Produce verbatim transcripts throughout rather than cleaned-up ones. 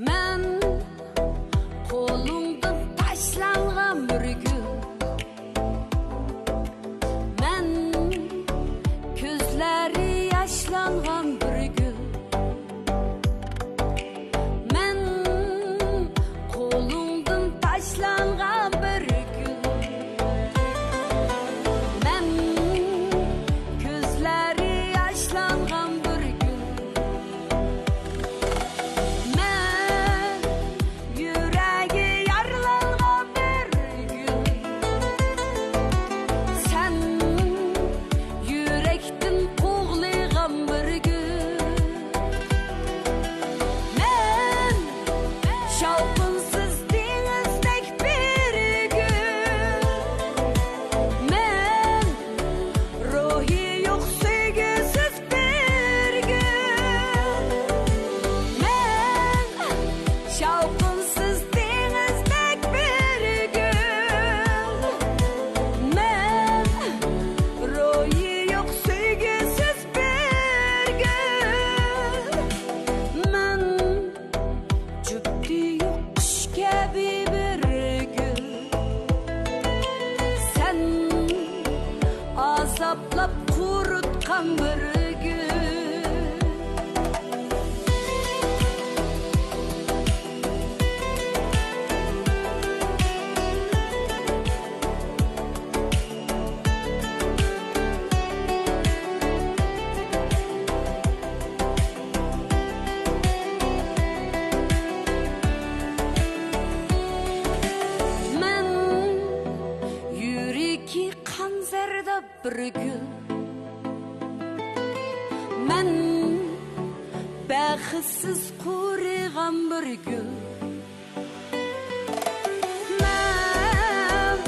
مەن قولۇڭدىن تاشلانغان بىر گۈل. مەن كۆزلىرى ياشلانغان بىر گۈل. مەن قولۇڭدىن تاشلانغان بىر گۈل. مەن كۆزلىرى ياشلانغان بىر گۈل. مەن يۈرەككە يارىلانغان بىر گۈل. سەن يۈرەكتىن قوغلىغان بىر گۈل. مەن شاۋقۇنسىز دېڭىزدەك بىر گۈل. مەن روھى يوق سۆيگۈسىز بىر گۈل. مەن شاۋقۇنسىز دېڭىزدەك بىر گۈل. مەن روھى يوق سۆيگۈسىز بىر گۈل. مەن جۈپتى يوق قۇش كەبى بىر گۈل. سەن ئازابلاپ قۇرۇتقان بىر گۈل. مەن يۈرىكى قان زەرداب بىر گۈل. مەن بەختسىز قۇرۇغان بىر گۈل. مەن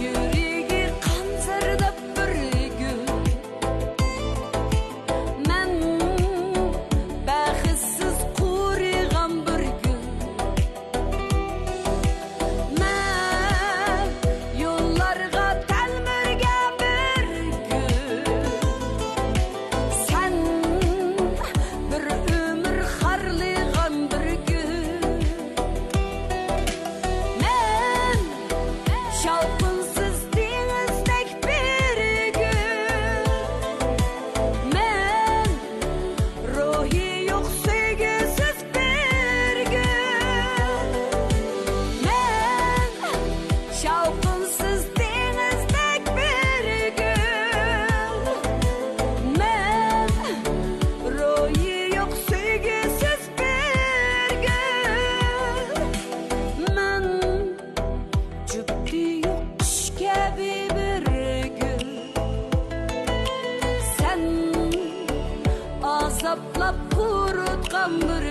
يۈرىكى قان زەرداب بىر گۈل. مەن بەختسىز قۇرۇغان بىر گۈل. مەن يوللارغا تەلمۈرگەن بىر گۈل. سەن بىر ئۆمۈر خارلىغان بىر گۈل. مەن شاۋقۇنسىز دېڭىزدەك بىر گۈل. مەن روھى يوق سۆيگۈسىز بىر گۈل. مەن شاۋقۇنسىز دېڭىزدەك بىر گۈل. مەن روھى يوق سۆيگۈسىز بىر گۈل. مەن جۈپتى يوق قۇش كەبى بىر گۈل. سەن ئازابلاپ قۇرۇتقان بىر